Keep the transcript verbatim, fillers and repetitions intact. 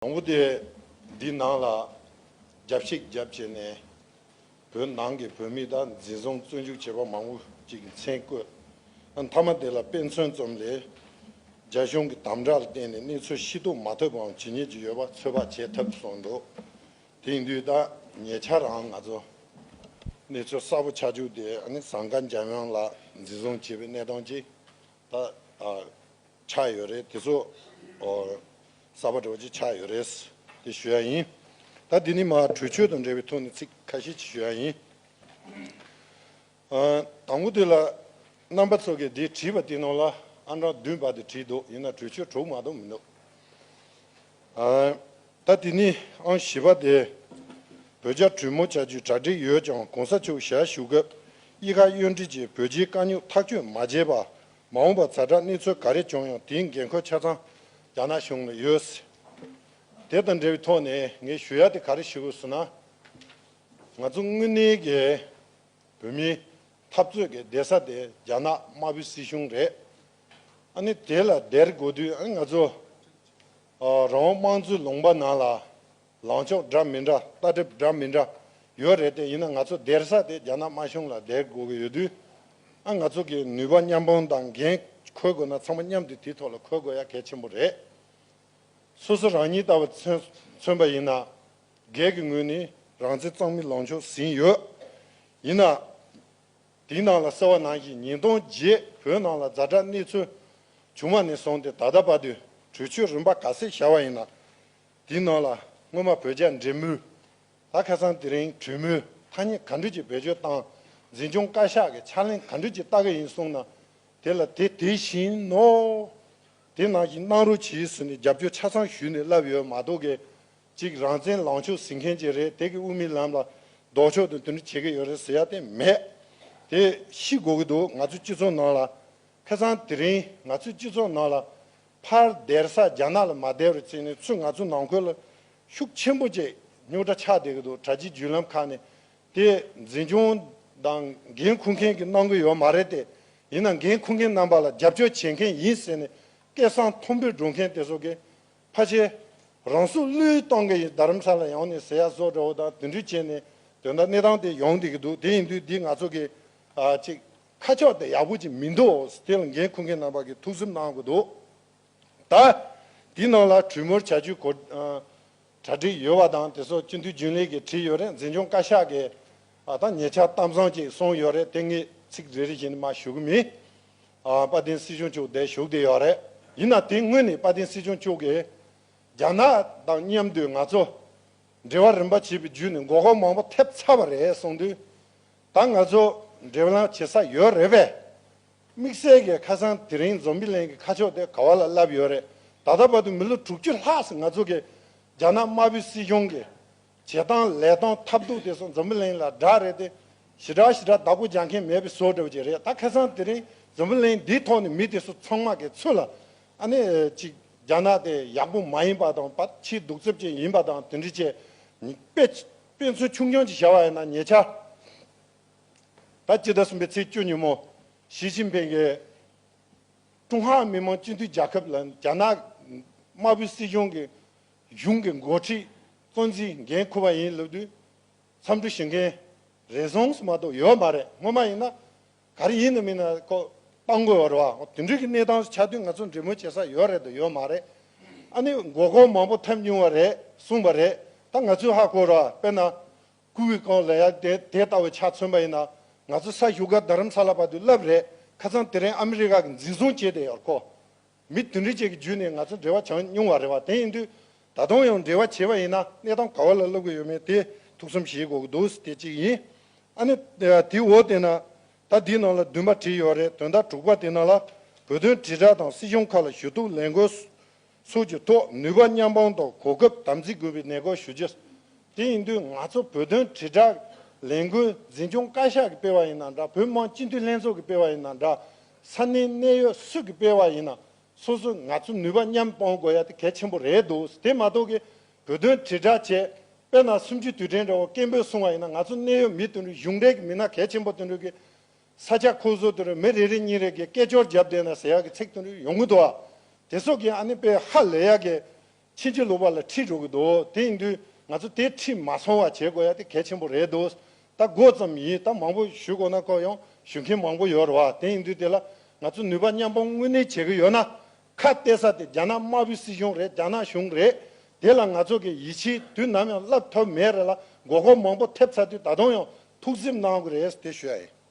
དང་པོ་དེ་འདི་ནང་ལ་རྒྱབ་བཤིག་རྒྱབ་བྱས་ནས་བོད་ནང་གི་བོད་མི་དང་འཛིན་བཟུང་བཙོན་འཇུག་བྱས་པ་མང་པོ་ཅིག་གི་མཚན་བཀོད། མཐའ་མ་དེ་ལ་དཔེ་མཚོན་ཙམ་ལས་རྒྱ་གཞུང་གི་དམ་དྲག་ལ་བརྟེན་ནས་གནས་ཚུལ་ཤེས་རྟོགས་མ་ཐུབ་པའམ་ཇི་སྙེད་ཅིག་ཡོད་པ་ཚོད་དཔག་བྱེད་ཐུབ་སོང་འདུག་དེ་ཡིན་དུས་ད་ཉེ་ཆར་རང་ང་ཚོ་གནས་ཚུལ་གསར་པ་ཆགས་རྒྱུ་དེ་ཨ་ནི་ཟང་ཀ་འཇམ་དབྱངས་ལགས་འཛིན་བཟུང་བྱས་པའི་གནས་སྟངས་ཅིག་ད་ཨ་ཆགས་ཡོད་རེད། དེ་ཚོ་ཨོ་གསར་པ་འདྲ་བོ་ཅིག་ཆགས་ཡོད་རེད། དེ་ཞུ་ཡ་ཡིན། ད་འདི་ནི་མ་གྲོས་ཆོད་དང་འབྲེལ་བའི་ཐོག་ནས་ཚིག་ཁ་ཤས་ཅིག་ཞུ་ཡ་ཡིན། ཨ་དང་པོ་དེ་ལ་རྣམ་པ་ཚོ་གིས་འདི་བྲིས་པ་དེ་ནང་ལ་ཨང་གྲངས་བདུན་བར་དུ་བྲིས་འདུག་ཡིན་ན་གྲོས་ཆོད་གྲུབ་མ་གཏོགས་མི་འདུག་ཨ་ད་དེ་ནི་ཨང་བཞི་པ་དེ། བོད་རྒྱ་གྲོས་མོལ་བྱ་རྒྱུའི་གྲ་སྒྲིག་ཡོད་ཀྱང་གོང་ས་མཆོག་ཞལ་བཞུགས་སྐབས་དབྱི་ཁ་གཡོན་ཁྲི་བཅས་བོད་རྒྱའི་དཀའ་རྙོག་ཐག་གཅོད་མ་བྱས་པར་མ་འོངས་པར་ཛ་དྲག་གནས་ཚུལ་ག་རེ་བྱུང་ཡང་དེའི་འགན་ཁུར་ཆ་ཚང་རྒྱ་ནག་གཞུང་ལ་ཡོད། དེ་དང་འབྲེལ་བའི་ཐོག་ནས་ངས་ཞུ་ཡ་དེ་ག་རེ་ཞུ་དགོས་ཟེར་ན། ང་ཚོ་དངོས་གནས་ཀྱི་བོད་མིའི་འཐབ་རྩོད་ཀྱི་བསྡད་ས་དེ་རྒྱ་ནག་དམར་པོའི་སྲིད་གཞུང་རེད། ཨ་ནི་དེ་ལ་བསྡད་དགོས་དུས་ཨ་ནི་ང་ཚོ་ཨ་རང་དབང་དམངས་གཙོའི་ལུང་པ་ནང་ལ་ལངས་ཕྱོགས་འདྲ་མི་འདྲ་ལྟ་གྲུབ་འདྲ་མི་འདྲ་ཡོད་རེད་དེ། ཡིན་ན་ང་ཚོ་བསྡད་ས་དེ་རྒྱ་ནག་དམར་གཞུང་ལ་བསྡད་དགོས་ཀྱི་ཡོད་དུས་ཨ་ང་ཚོ་གི་ནུས་པ་མཉམ་སྤུངས་དང་འགན་འཁུར་དགོས་ན་ཚང་མ་མཉམ་དུ་དེའི་ཐོག་ལ་འཁུར་དགོས་ཡ་གལ་ཆེན་པོ་རེད། སོ་སོ་རང་ཉིད་ལྟ་བུ་མཚོན་མཚོན་པ་ཡིན་ན། སྒེར་གྱི་ངོས་ནས་རང་བཙན་གཙང་མའི་ལངས་ཕྱོགས་ཟིན་ཡོད། ཡིན་ན། དེའི་ནང་ལ་གསལ་བ་ནང་བཞིན་ཉིས་སྟོང་བརྒྱད་བོད་ནང་ལ་ཛ་དྲག་གནས་ཚུལ་བྱུང་བ་ནས་བཟུང་སྟེ་ད་ལྟ་བར་དུ་གྲོས་ཆོད་རིམ་པ་ག་ཚད་བཞག་པ་ཡིན་ན། དེའི་ནང་ལ་སྔོན་མ་བོད་རྒྱ་འབྲེལ་མོལ། ད་ཁ་སང་དེ་རིང་གྲོས་མོལ་ཐ་སྙད་ག་འདྲ་ཅིག་བེད་སྤྱོད་བཏང་། འཛིན་སྐྱོང་བཀའ་ཤག་གི་ཕྱག་ལེན་ག་འདྲ་ཅིག་ལྟ་གི་ཡིན་གསུངས་ན། དེ་ལ་དེ་དེ་བཞིན་ནོ། དེ་ནང་བཞིན་གནང་རོགས་གྱིས་ཟེར་ནས་རྒྱབ་སྐྱོར་ཆ་ཚང་ཞུས་ནས་ལབ་ཡོད་མ་གཏོགས་གི་ཅིག་རང་བཙན་ལངས་ཕྱོགས་ཟིན་མཁན་ཅིག་རེད། དེ་གི་དབུ་མའི་ལམ་ལ་ལྡོག་ཕྱོགས་དང་དེ་འདྲ་བྱེད་ཀྱི་ཡོད་རེད་ཟེར་ཡ་དེ་མེད། དེ་ཤེས་དགོས་ཀྱི་འདུག་ང་ཚོ་སྤྱི་ཚོགས་ནང་ལ་ཁ་སང་དེ་རིང་ང་ཚོའི་སྤྱི་ཚོགས་ནང་ལ་ཕར་བསྡད་ས་རྒྱ་ནག་ལ་མ་བསྡད་པར་བརྩིས་ནས་ཚུར་ང་ཚོ་ནང་ཁུལ་ལ་ཤུགས་ཆེན་པོ་ཅིག་རྙོག་དྲ་ཆགས་བསྡད་ཀྱི་འདུག་དྲ་རྒྱའི་བརྒྱུད་ལམ་ཁག་ནས་དེ་འཛིན་སྐྱོང་དང་འགན་འཁུར་མཁན་གྱིས་གནང་གི་ཡོད་མ་རེད་དེ། ཡིན་ན་འགན་འཁུར་མཁན་རྣམ་པ་ལ་རྒྱབ་སྐྱོར་བྱེད་མཁན་ཡིན་ཟེར་ནས་སྐད་གསང་མཐོན་པོས་སྒྲོག་མཁན་དེ་ཚོ་གིས་ཕལ་ཆེར་རང་སྲོག་བློས་གཏོང་གི་ཡིན། རྡ་རམ་ས་ལ་ཡོང་ནས་ཟེར་ཡ་བཟོ་འདྲ་བོ་དང་དེ་འདྲ་བྱས་ནས་དོན་དག་གནས་སྟངས་དེ་ཡོང་བསྡད་ཀྱི་འདུག་དེ་ཡིན་དུས་འདི་ང་ཚོ་གི་ཨ་ཅིག་ཁ་ཕྱོགས་དེ་ཡག་པོ་ཅིག་མི་འདུག་དེ་ལ་འགན་འཁུར་མཁན་རྣམ་པ་གིས་ཐུགས་སེམས་གནང་དགོས་འདུག་ད་དེའི་ནང་ལ་གྲོས་མོལ་བྱ་རྒྱུའི་གོ་ཨ་གྲ་སྒྲིག་ཡོད་པ་དང་དེ་ཚོ་སྤྱི་འཐུས་རྒྱུན་ལས་ཀྱིས་བྲིས་ཡོད་རེད། འཛིན་སྐྱོང་བཀའ་ཤག་གིས་ཨ་ད་ཉེ་ཆར་གཏམ་བཟང་ཅིག་གསུངས་ཡོད་རེད། དེ་ངས་ཚིག་རེ་རེ་བཞིན་མར་ཞུ་གི་མིན། ཨ་དཔལ་ལྡན་སྲིད་སྐྱོང་མཆོག་འདིར་བཞུགས་བསྡད་ཡོད་རེད། ཡིན་ན་དེ་སྔོན་ནས་དཔལ་ལྡན་སྲིད་སྐྱོང་མཆོག་གིས་རྒྱ་ནག་དང་མཉམ་དུ་ང་ཚོ་འབྲེལ་བ་རིམ་པ་བྱས་པའི་བརྒྱུད་ནས་མགོ་སྐོར་མང་པོ་ཐེབས་ཚར་བ་རེད་གསུངས་དུས། ད་ང་ཚོ་འབྲེལ་ལམ་བྱེད་ས་ཡོད་རེད་པས། དམིགས་བསལ་གྱི་ཁ་སང་དེ་རིང་འཛམ་བུ་གླིང་གི་ཁ་ཕྱོགས་དེ་ག་བ་ལ་ལབ་ཡོད་རེད། ད་ལྟ་བར་དུ་མི་ལོ་དྲུག་ཅུ་ལྷག་ཙམ་ང་ཚོ་གི་རྒྱ་ནག་དམར་པོའི་སྲིད་གཞུང་གི་བྱེད་སྟངས་ལས་སྟངས་ཐབས་སྡུག་དེ་ཚོ་འཛམ་བུ་གླིང་ལ་བསྒྲགས་རེད་དེ། ཞེ་དྲག་ཞེ་དྲག་བདག་པོ་རྒྱག་མཁན་མེད་པའི་བཟོ་འདྲ་བོ་ཅིག་རེད། ད་ཁ་སང་དེ་རིང་འཛམ་བུ་གླིང་འདིའི་ཐོག་ནས་མི་དེ་ཚོ་ཚང་མ་གི་ཚུར་ལ་ཨ་ནི་ཅིག་རྒྱ་ནག་དེ་ཡག་པོ་མ་ཡིན་པ་དང་། ཕར་ཕྱིའི་གདུག་རྩུབ་ཅིག་ཡིན་པ་དང་དེ་འདྲ་བྱས། དཔེ་དཔེ་མཚོན་ཆུང་ཆུང་ཅིག་བཞག་པ་ཡིན་ན། ཉེ་ཆར་ད་སྤྱི་ཟླ་གསུམ་པའི་ཚེས་བཅུ་ཉིན་མོ་ཞི་ཅིན་ཕིང་གིས་ཀྲུང་ཧྭ་མི་དམངས་སྤྱི་མཐུན་རྒྱལ་ཁབ་ལ་རྒྱ་ནག་དམར་པོའི་སྲིད་གཞུང་གི་གཞུང་གི་འགོ་ཁྲིད་གཙོ་འཛིན་འགན་འཁུར་བ་ཡིན་ལབ་དུས། འཚམས་འདྲི་ཞུ་མཁན་རེ་ཟུང་མ་གཏོགས་ཡོད་མ་རེད། སྔོན་མ་ཡིན་ན་ག་རེ་ཡིན་ནམ་མིན་ན་ཁོ་བཏང་དགོས་པ་རེད་བ། དེ་འདྲའི་གི་གནས་སྟངས་ཆགས་དུས་ང་ཚོ་འབྲེལ་མོལ་བྱེད་ས་ཡོད་རེད་དང་ཡོད་མ་རེད། ཨ་ནི་མགོ་སྐོར་མང་པོ་ཐེབས་མྱོང་བ་རེད་གསུངས་པ་རེད། ད་ང་ཚོས་ཧ་གོ་ར། དཔེར་ན། ཀུ་ཝེ་ཀོང་ལབ་ཡ་དེ་དེ་ལྟ་བུ་ཆ་མཚོན་པ་ཡིན་ན། ང་ཚོ་ས་བཞུགས་སྒར་རྡ་རམ་ས་ལ་བར་དུ་སླེབས་རེད། ཁ་སང་དེ་རིང་ཨ་མི་རི་ཀ་གིས་འཛིན་བཟུང་བྱས་ཏེ་ཡོད་ཁོ། མི་དེ་འདྲ་ཅིག་གི་བརྒྱུད་ནས་ང་ཚོ་འབྲེལ་བ་བྱུང་མྱོང་བ་རེད་བ། དེ་ཡིན་དུས་ད་དུང་ཡང་འབྲེལ་བ་བྱས་པ་ཡིན་ན་གནས་སྟངས་ག་བ་ལ་སླེབས་ཀྱི་ཡོད་མེད་དེ་ཐུགས་བསམ་བཞེས་དགོས་ཀྱི་འདུག་དེ་གཅིག་ཡིན། ཨ་ནི་དེའི་འོག་དེ་ན་ད་འདིའི་ནང་ལ་བདུན་པ་བྲིས་ཡོད་རེད། དོན་དག་དྲུག་པ་དེ་ནང་ལ་བོད་དོན་དྲིལ་བསྒྲགས་དང་སྲིད་གཞུང་ཁག་ལ་ཞུ་གཏུག་ལས་འགུལ་སོགས་ཀྱི་ཐོག་ནུས་པ་མཉམ་སྤུངས་དང་གོ་སྐབས་དམ་འཛིན་དགོས་པའི་ནན་སྐུལ་ཞུ་རྒྱུ། དེ་ཡིན་དུས་ང་ཚོ་བོད་དོན་དྲིལ་བསྒྲགས་ལས་འགུལ་འཛིན་སྐྱོང་བཀའ་ཤག་གིས་སྤེལ་བ་ཡིན་ན་འདྲ། བོད་མི་མང་སྤྱི་འཐུས་ལྷན་ཚོགས་ཀྱིས་སྤེལ་བ་ཡིན་ན་འདྲ། ས་གནས་གནད་ཡོད་སུ་གིས་སྤེལ་བ་ཡིན་ན་སོ་སོ་ང་ཚོ་ནུས་པ་མཉམ་སྤུངས་དགོས་ཡ་དེ་གལ་ཆེན་པོ་རེད་འདུག་དེ་མ་གཏོགས་ཀྱི་བོད་དོན་དྲིལ་བསྒྲགས་བྱས། དཔེར་ན་གསུམ་བཅུའི་དུས་དྲན་འདྲ་བོ་སྐད་འབོད་གསུང་བ་ཡིན་ན། ང་ཚོ་གནད་ཡོད་མི་དེ་འདྲ་གཞུང་འབྲེལ་གྱི་མི་སྣ་གལ་ཆེན་པོ་དེ་འདྲ་གི་ས་ཆ་ཁོ་ཚོ་དེ་རུ་མི་རེ་རེ་གཉིས་རེ་གིས་སྐད་ཅོར་བརྒྱབ་བསྡད་ན་ཟེར་ཡག་གི་ཚིག་དེ་འདྲ་ཡོང་གི་འདུག་ཨ། དེ་ཚོ་གིས་ཨ་ནི་དཔེ་ཧ་ལས་ཡག་གི་ ཕྱིན་ཅི་ལོག་པ་ལ་ཁྲིད་འགྲོ་གི་འདུག་དེ་ཡིན་དུས་ང་ཚོ་དེ་ཁྲིད་མ་སོང་བ་བྱེད་དགོས་ཡ་དེ་གལ་ཆེན་པོ་རེད་འདུག་ད་འགོ་ཙམ་ཡིན། ད་མང་པོ་ཞུ་དགོས་ན་ཁོ་ཡང་ཞུ་མཁན་མང་པོ་ཡོད་རེད་བ། དེ་ཡིན་དུས་དེ་ལ་ང་ཚོ་ནུས་པ་མཉམ་སྤུངས་དངོས་གནས་བྱེད་ཀྱི་ཡོད་ན། ཁ་གཏད་ས་དེ་རྒྱ་ནག་དམར་པོའི་སྲིད་གཞུང་རེད། རྒྱ་ནག་གཞུང་རེད། དེ་ལ་ང་ཚོ་གི་ཡིད་ཆེས་དུས་ནམ་ཡང་བརླག་ཐབས་མེད་རེད་ལ། མགོ་སྐོར་མང་པོ་ཐེབས་ཚར་དུས་ད་དུང་ཡང་ཐུགས་སེམས་གནང་དགོས་རེད་དེ་ཞུ་ཡ་ཡིན།